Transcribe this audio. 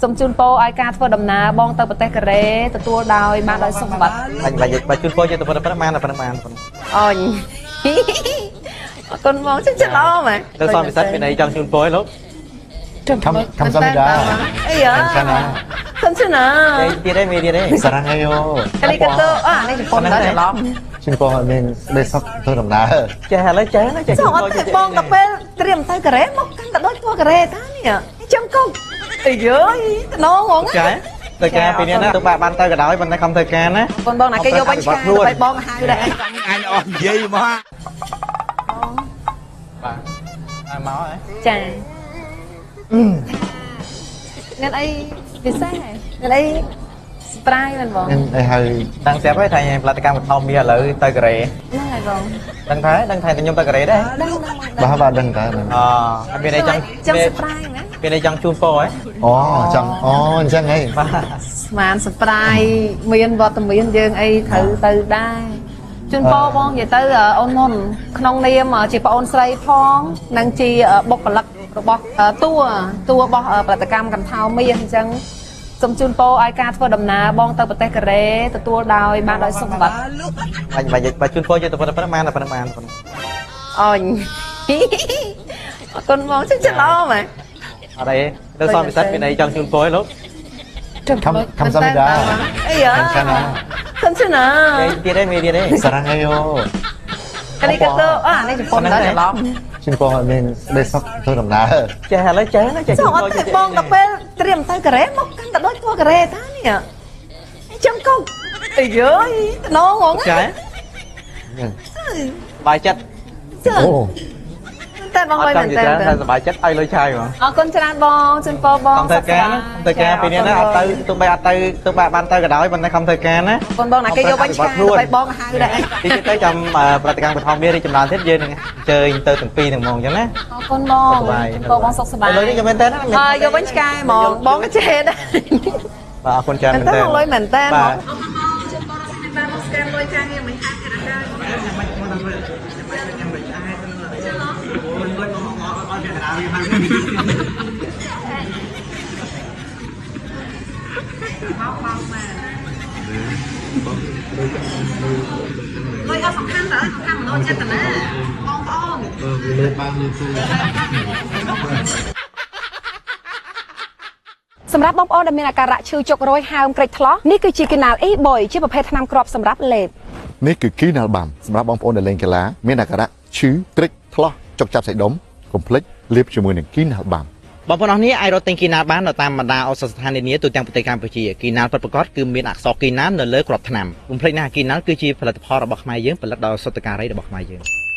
សូមជូនពរឲ្យការធ្វើដំណើរបងទៅប្រទេសកូរ៉េទទួលដោយបានដោយសុខសប្បាយ បាញ់បាញ់បាច់ជូនពរជាទៅប៉ុណ្ណឹងបានប៉ុណ្ណឹងបានប៉ុណ្ណឹង អូញអរគុណបងចិត្តល្អមែន ទៅសមពិសេសមានអីចង់ជូនពរឯលោក 감 감사합니다. អីយ៉ា 괜찮아. 괜찮아. ទៀតទេមានទៀតទេ 사랑해요. អានេះក៏ទៅអានេះជប៉ុនដែរ ឡំ ជូនពរឲ្យមានស្ដីសុខធ្វើដំណើរ ចេះឥឡូវចេះណាចេះ ចង់អត់ទេបងដល់ពេលត្រៀមទៅកូរ៉េមកកាន់តែដូចທົ່កូរ៉េតានេះចាំកុំអីយើយតំណងហ្មង ចាទៅការពីនេះណាទៅបាក់បានទៅក៏ដោយប៉ុន្តែខំធ្វើការណា បងបងណាគេយកវិញឆ្កាទៅបងហៅដែរ អញអស់និយាយមក បាទឲ្យមកហ៎ ចាមានអីពិសេសមានអីស្ប្រាយមែនបង អីហើយ ដឹងស្រាប់ហើយថាផលិតកម្មកថោមាសឥឡូវទៅកូរ៉េ ហ្នឹងហើយបង ដឹងថាដឹងថាខ្ញុំទៅកូរ៉េដែរ ដឹង បាទបាទដឹងតើ អអត់មានអីចង់ ចង់ស្ប្រាយណា មានអីចង់ជូនពរហ៎ អូចង់អូអញ្ចឹងហី បាទ ស្មានស្ប្រាយមានវត្តមានយើងអីត្រូវទៅដែរជូនពរបងនិយាយទៅអូនមុនក្នុងនាមជាប្អូនស្រីផងនិងជាបុគ្គលិករបស់តួតួរបស់ផលិតកម្មកន្ធោមាសអញ្ចឹងសូមជូនពរឲ្យការធ្វើដំណើរបងទៅប្រទេសកូរ៉េទទួលដោយបានដោយសុខសប្បាយ បាញ់បាញ់បាច់ជូនពរជាទៅប៉ុណ្ណឹងបានប៉ុណ្ណឹងបានប៉ុណ្ណឹង អូញអរគុណបងចិត្តល្អមែន អត់អីទៅសមពិសេសមានអីចង់ជូនពរឯលោក 감 감사합니다. អីយ៉ា 괜찮아. 괜찮아. ទៀតទេមានទៀតទេ 사랑해요. អានេះក៏ទៅអានេះជប៉ុនដែរ ឡំ ជូនពរឲ្យមានស្ដីសុខធ្វើដំណើរ ចេះឥឡូវចេះណាចេះ ចង់អត់ទេបងដល់ពេលត្រៀមទៅកូរ៉េមកកាន់តែដូចທົ່កូរ៉េតានេះចាំកុំអីយើយតំណងហ្មង ចាបាយចិត្ត អូ តែបងលុយមែនតើ តែសប្បាយចិត្តឲ្យលុយឆាយហ្មង អរគុណច្រើនបងជូនពរបង ខំធ្វើការណាធ្វើការពីនេះណាអត់ទៅទោះបីអត់ទៅទោះបីបានទៅក៏ដោយប៉ុន្តែខំធ្វើការណា អរគុណបងណាគេយកវិញឆ្កាទៅបងហៅដែរ ទីទៀតទៅចាំប្រតិកម្មបឋមមានរីចម្រើនទៀតយើងនឹងអញ្ជើញទៅទាំងពីរទាំងហ្មងអញ្ចឹងណា អរគុណបងបងបងសុខសប្បាយ លុយនេះក៏មែនតើណា យកវិញឆ្កែហ្មងបងក៏ចេះដែរ បាទអរគុណច្រើនមែនតើ លុយមែនតើ បាទ ជូនពរបានមកស្កែនលុយការងារមិនខាតទៀតដែរ លុយអត់សំខាន់តើសំខាន់មនោចេតនាបងប្អូន លើបានលើស៊ូ សម្រាប់បងប្អូនដែលមានអាការៈឈឺចុករយហើមក្រិចថ្លោះនេះគឺជាគីណាល់ E-boy ជាប្រភេទថ្នាំគ្រាប់សម្រាប់លេប នេះគឺគីណាល់បាំសម្រាប់បងប្អូនដែលលេងកីឡាមានអាការៈឈឺក្រិចថ្លោះចុកចាប់សាច់ដុំកុំភ្លេចលាបជាមួយនឹងគីណាល់បាំ បងប្អូនអរនេះអាចរកទិញគីណាល់បាននៅតាមបណ្ដាឱសថស្ថាននានាទូទាំងប្រទេសកម្ពុជាគីណាល់ពិតប្រាកដគឺមានអក្សរគីណាល់នៅលើគ្រាប់ថ្នាំកុំភ្លេចណាគីណាល់គឺជាផលិតផលរបស់ខ្មែរយើងផលិតដោយសុទ្ធការីរបស់ខ្មែរយើង។